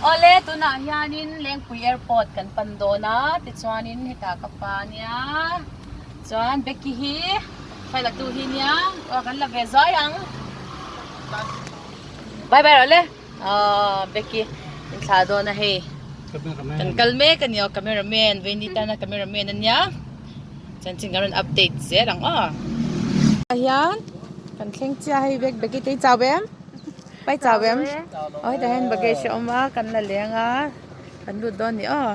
Awle tunah hianin Lengpui Airport kan pan dawn a tichuanin hetah ka pa ania chuan Becky hi file la tu hi nia aw kan la ve zuai ang bye bye rawh le aw Becky in thlah dawn a hei kan kal mek a ni aw camera man Veni tana camera man ania chanchin kan rawn update zel ang aw. Tah hian kan thleng chiah a hei Becky te i chau em? Pai chau em? Aw hetah hian baggage a awm a kan la leng a kan lut dawn a ni aw.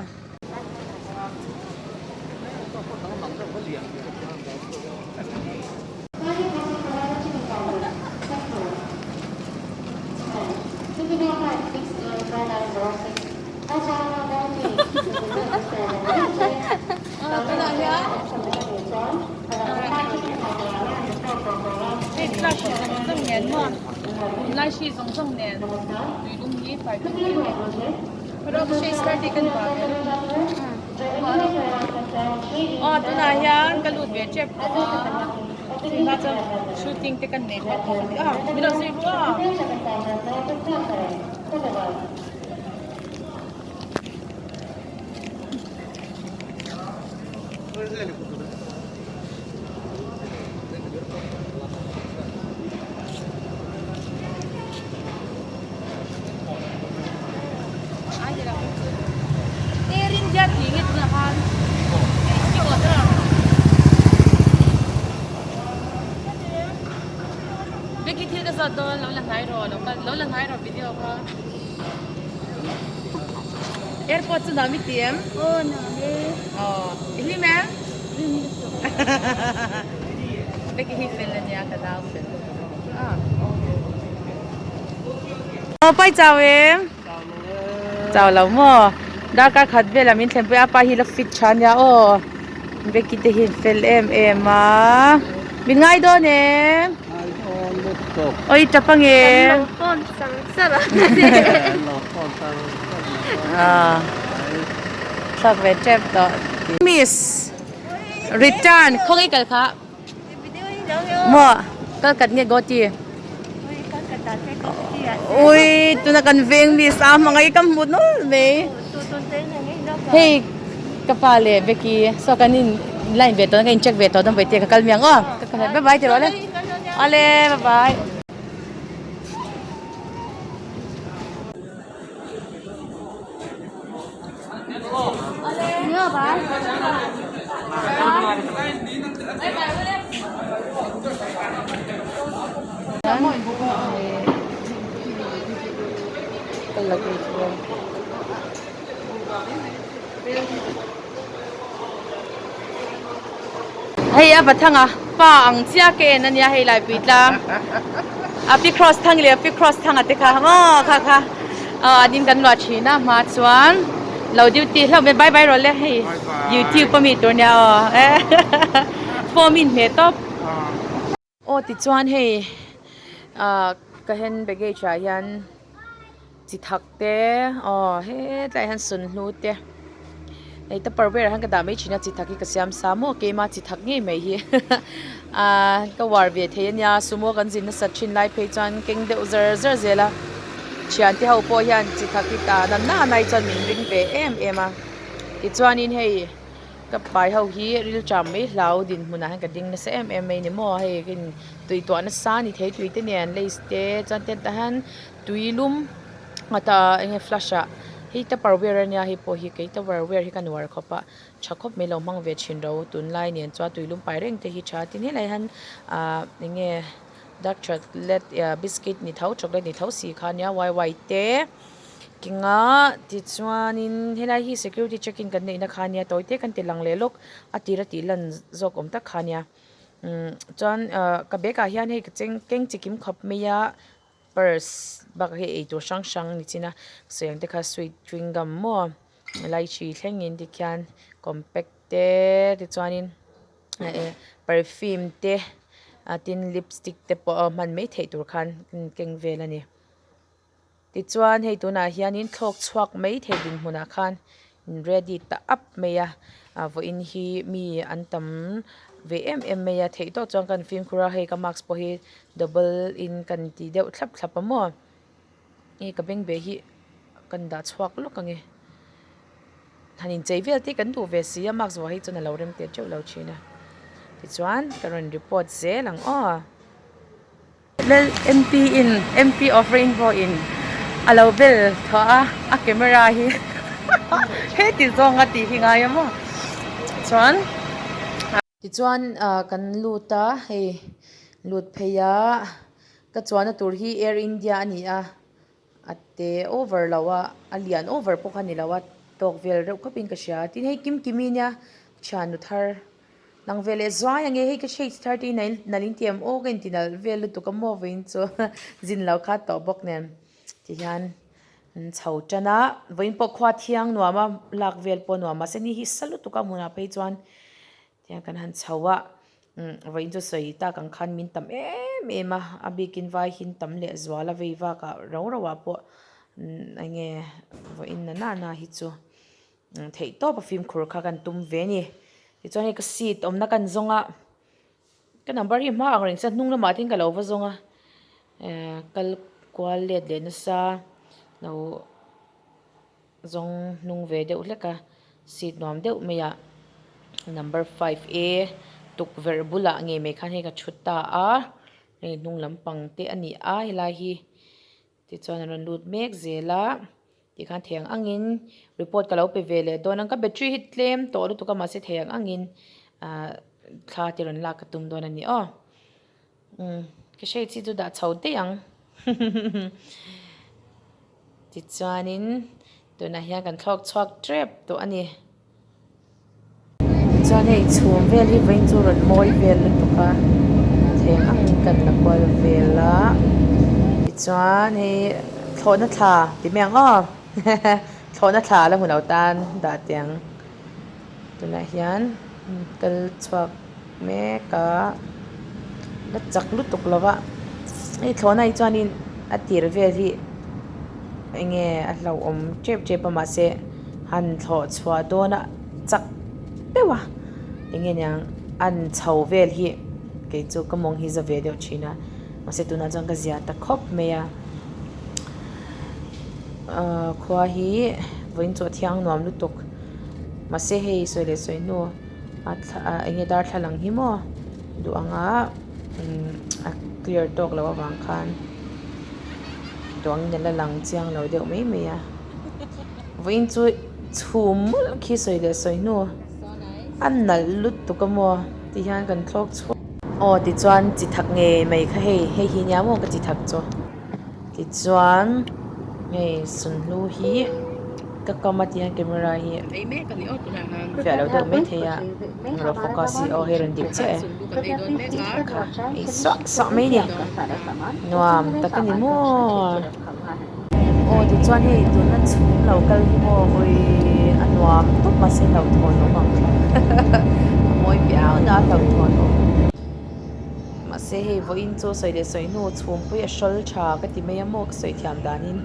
Tunah hian hei class hi zawng zawng nen maw tunlai hri zawng zawng nen tuilum hi fai vek mai a ni aw tunah hian ka lut ve tep tawh a tunah chuan shooting te kan nei bawk a min lo zui ru a. Air India tih nge tunah khan Vicky thil ka zawt dawn lo la hnai rawh lo kal lo la hnai rawh video kha Airport chu nuam i ti em? Aw nuam e. Aw i hlim em? Vicky hi fel ania ka nau fel Aw pai chau em? Chau lo maw? Darkar khat velah min thlenpui a pa hi la fit tha ania aw. Becky te hi an fel em em a. Min ngai dawn em? Ngai dawn lutuk. Aw i tap ange. Kan lo phone chang char a. Kan lo phone chang char a. Thlak ve tep tawh. Miss return khawngaih kal kha. Maw kal kat nge goti. Ui tuna kan veng mi sa hmangaih ka hmu nawlh mai. Hei ka pa leh Becky saw kan in line ve tawh ka in check ve tawh dawn vawi te ka kal miang aw. Bye bye ti rawh le. Awle bye bye. Hei a pathanga pa ang chiah ka en ania hei laipui tlang a pi cross thang leh a pi cross thang a te kha maw kha kha aw an in kan luah thin a hma chuan lo duty hlauh mai bye bye rawh le hei youtube a mi tur nia aw form in hmeh tawp aw tichuan hei ah ka hand baggage ah hian chi thak te aw hetlai ah hian sunhlu te hei tupperware ah hian ka dah mai thin a chi thak hi ka siam sa maw keima chi thak ngei mai hi ah ka uar ve thei ania sumo kan zin nasat thin lai phei chuan keng deuh zar zar zel a thiante ho pawh hian chi thak hi tah na na nai chuan min ring ve em em a tichuanin hei ka pai ho hi ril ṭam mai hlau dinhmunah hian ka ding nasa em em mai a ni maw hei tui tuah nasa a ni thei tui te nen lays te chuan tent ah hian tui lum ata enge flash ah hei tupperware ania hei pawh hi kei tupperware hi ka nuar khawp a tha khawp mai lo hmang ve thin ro tunlai nen chuan tui lum pai reng te hi tha tin helai hian ah enge dark chocolate biscuit ni tho chocolate ni tho si kha ania wai wai te kenga tichuanin helai hi security check in kan neihna kha ania tawi te kan ti lang leh lawk a tira tih lan zawk awm tak kha ania umm chuan ah ka bag ah hian hei ka cheng keng chikim khawp mai a. Purse bakah hi eitur hrang hrang ni chin a sawi ang te kha sweet chewing gum maw lychee thlengin tikhian compact te tichuanin eh perfume te ah tin lipstick te pawh a hman mai theih tur khan keng vel a ni tichuan hei tunah hianin thlawk chhuak mai thei dinhmunah khan ready ta up mai a ah vawiin hi mi an tam ve em em mai a theih tawk chuan kan fimkhur a hei ka mask pawh hi double in kan ti deuh thlap thlap a maw nge ka beng ve hi kan dah chhuak lawk ang e. Han inchei vel te kan duh ve si a mask vuah hi chuan a lo rem teh teuh lo thin a. Tichuan ka rawn report zel ang aw. Lal MP in MP of Rainbow in a lo bel thawh a a camera hi heti zawng a tih hi ngai a maw chuan tichuan ah kan lut a hei lut phei a ka chuanna tur hi Air India a ni a a te over lo a a lian over pawh kha a ni lo a tawk vel reuh khawp in ka hria tin hei Kimkimi nia thiannu thar. Lang ve leh zuai ange hei ka shades thar te hi nalh in ti em aw ka inti nalh vel lutuk a maw vawiin chu zin lo kha tawh bawk nen ti hian an chho tan a vawiin pawh khua thiang nuam a lak vel pawh nuam mahse ni hi sa lutuk a hmunah phei chuan tihian kan han chho a vawiin chu sawi tak ang khan min tam em em a a bikin vai hi an tam leh zual a vei vak ah rau rau ah pawh eng nge vawiin na na hi chu. Theih tawp a fimkhur kha kan tum ve a ni. Tichuan hei ka seat awmna kan zawng a, ka number hi hma ang reng chuan hnung lamah tin ka lo va zawng a, ehh kal kual let leh nasa lo zawng hnung ve deuh hlek a, seat nuam deuh mai ah number 5A tukverh bulah ngei mai khan hei ka thut ta a, hei hnung lampang te a ni a helai hi. Tichuan a rawn lut mek zel a, tikhan thei ang angin report ka lo pe ve leh dawn a, ka battery hi tlem tawh lutuk a mahse thei ang angin ahh thla te rawn lak ka tum dawn a ni aw. Umm ka shade hi chu dah chho daih ang tichuanin tunah hian kan thlawk chhuak tep tawh a ni. Chuan hei chhum vel hi vawiin chu rawn mawi vel lutuk a theng ang kan la kual vel a tichuan hei thlawhna thla ti mai ang aw thlawhna thla la hmu lo tan dah teh ang tunah hian kal chhuak mek a la chak lutuk lo va hei thlawhna hi chuanin a tir vel hi eng nge a hlauhawm tep tep a mahse han thlawh chhuah dawn a chak deuh a eng nge niang an chho vel hi kei chu ka mawng hi za ve deuh thin a mahse tunah chuan ka zia ta khawp mai a ahh khua hi vawiin chu a thiang nuam lutuk mahse hei sawi leh sawi hnu. A thla ah eng nge darthlalang hi maw duh anga a clear tawk loh avang khan duh angin a la lang chiang lo deuh mai mai a vawiin chu chhum mawlh khi sawi leh sawi hnu a nalh lutuk a maw ti hian kan thlawk chhuak aw tichuan chi thak ngei mai kha hei hei hi nia maw ka chi thak chu tichuan hei sunhlu hi. Ka kam a tiang camera hi fiah lo deuh mai thei a englo focus hi aw hei rawn dik chiah e kha ei suah suah mai a ni nuam tak a ni maw aw tichuan hei tuna chhum lo kal hi maw hawi a nuam tawp mahse hlauhthawn awm ang a mawi viau na a hlauhthawn awm. Mahse hei vawiin chu sawi leh sawi hnu chhumpui a hrawl tha ka ti mai a maw ka sawi thiam danin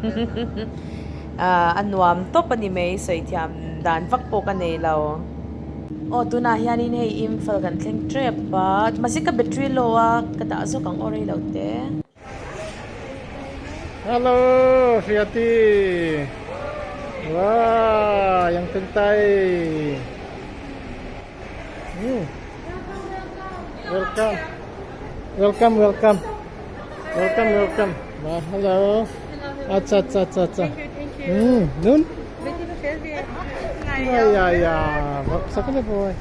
ah a nuam tawp a ni mai sawi thiam dan vak pawh ka nei lo. Aw tunah hianin hei Imphal kan thleng tep a mahse ka battery low a ka dah zawk ang aw rei lo te. Hello Hriati Wow yang tentai Hmm. Welcome. Welcome, welcome. Welcome, welcome. Wow, hello. Acha, acha, acha, acha. Thank you, thank you. Nun? Ya, ya, ya. Sakale boy.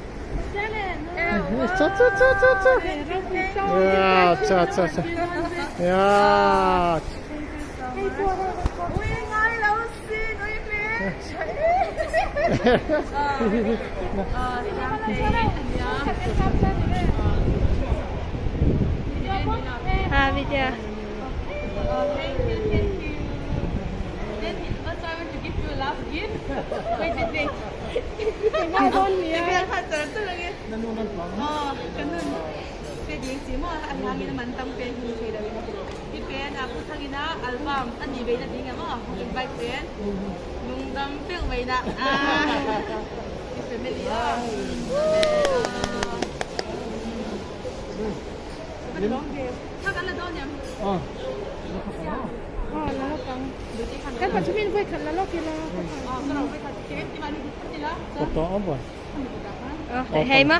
Acha, acha, acha, acha, acha. Ya, acha, acha, acha. Ya. Ha video. Thank you, thank you. Then also I want to give you a last gift. Wait, wait, wait. La lawk ang. Kan pathumin vawi khat la lawk ila. Ka tawh a vawi. Hei ma.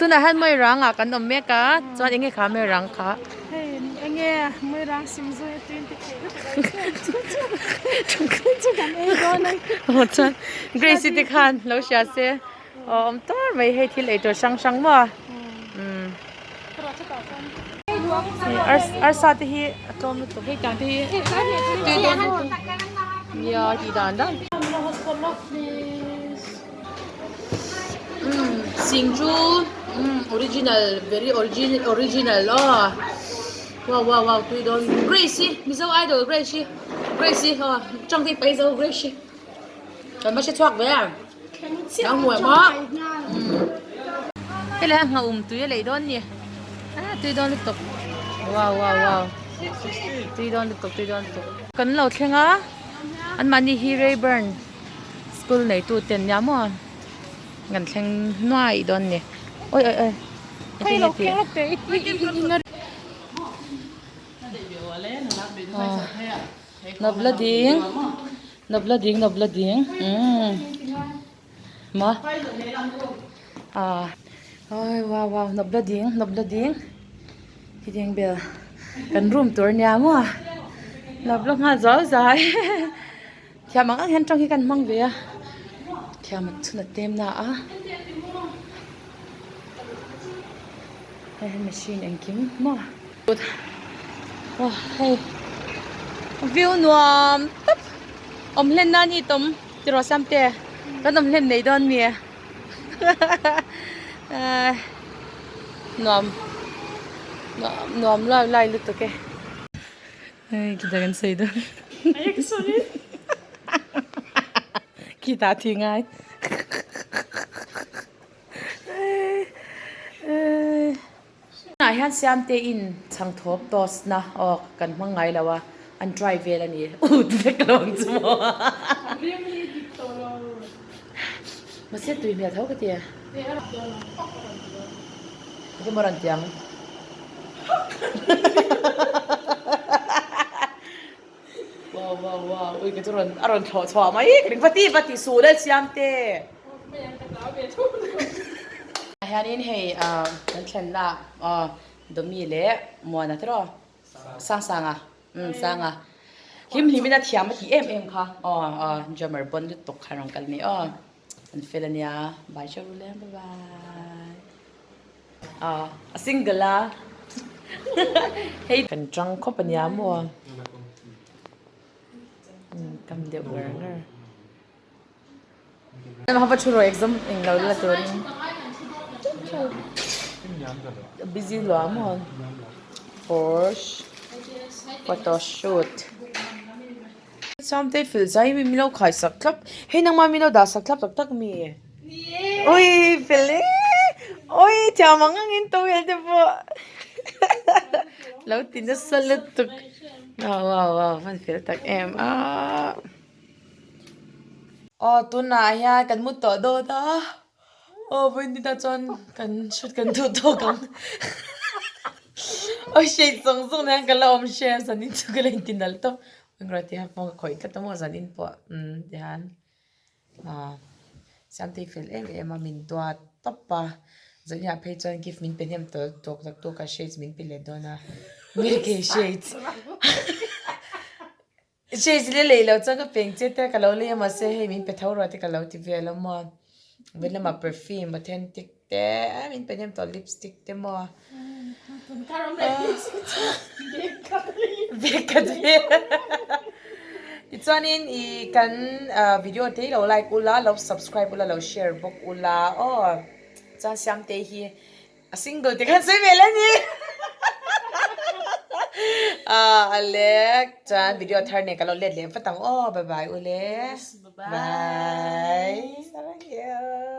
Tunah hian Moirang ah kan awm mek a chuan eng nge kha Moirang kha. Hei eng nge Moirang sim zui a tuin ti thei chu kan ei dawn a. Aw chuan Grace i te khan lo hria se aw awm tar mai hei thil ei tur hrang hrang maw umm. Arsa te hi a tlawm lutuk hei tiang te hi tui dawn lutuk nia tih dan dan. Sing chu original very original aw wow wow wow tui dawn Grace hi Mizo idol Grace hi Grace hi aw tawng te hi pai zo Grace hi kan va hre chhuak ve a nang hmuh em aw helai a nghaum tui a lei dawn ni a tui dawn lutuk wow wow wow tui dawn lutuk tui dawn lutuk kan lo thleng a anmahni hi Rayburn. School neitu te an nia maw kan thleng nuai dawn a ni awi awi awi nawla ding nawla ding nawla ding umm maw ah awi wow wow nawla ding nawla ding hetiang vel kan room tur a nia maw nawla nghal zau zai. Thiam ang ang hian tawng hi kan hmang ve a, thiam a chhun a tem na a, hei hi machine engkim maw aw hei view nuam tawp awm hlen nan hi tawm tiraw Samte kan awm hlen nei dawn mi nuam nuam lai lai lutuk e. Hei kita kan sawi dawn. Ai ka sorry. Kita thi ngai. Tunah hian Siamte in chhangthawp toast na aw kan hmang ngai lo a, an try vel a ni. Ut vek lo ang chu maw. Mahse tui hmel tho ka ti. Enge maw rawn ti ang? Wow wow wow ui ka chu rawn a rawn thlawh chhuah mai ka ring va ti va ti suh leh siam te. Ah hianin hei ah kan thlenna ah Domi leh Muana te rawh Sangsanga umm Sanga hlim hlimin a thiam a tih em em kha aw aw drummer bawn lutuk kha rawn kal ni aw. An fel ania bye chau ru le bye bye ah a single a hei kan tang khawp ania maw kam deuh ngar ngar ha va thu rawh exam eng lo la turin busy lo a maw Porsche photo shoot. Samte fel zai mi milo khai sak thlap hei nangma milo dah sak thlap tak tak mi ui fel e ui thiam ang angin towel te pawh lo ti nasa lutuk wow wow wow van fel tak em a aw tunah hian kan mu tawh dawn a aw vawiin ni ta chuan kan shoot kan duh tawk ang aw shade zawng zawng nen ka la awm hria zanin chu ka la inti nalh tawp. Engro ti hian phone ka khawih tlat a maw zanin pawh umm tihian ah Siamtei fel em em a min duat tawp a zaninah phei chuan gift min pe hnem tawh tawk tak tawk a shades min pe leh dawn a milky shades shades le lei loh chuan ka peng che te ka lo lei a mahse hei min pe tho rawh te ka lo ti vel a maw veilamah perfume authentic te min pe hnem tawh lipstick te maw. Tichuanin i kan video te hi lo like ula, lo subscribe ula, lo share bawk ula aw. Chuan Siamtei hi a single te khan sawi ve le ni. Ale chuan video thar nen ka lo let leh vat ang aw. Bye bye ule. Bye bye. Sarangyo.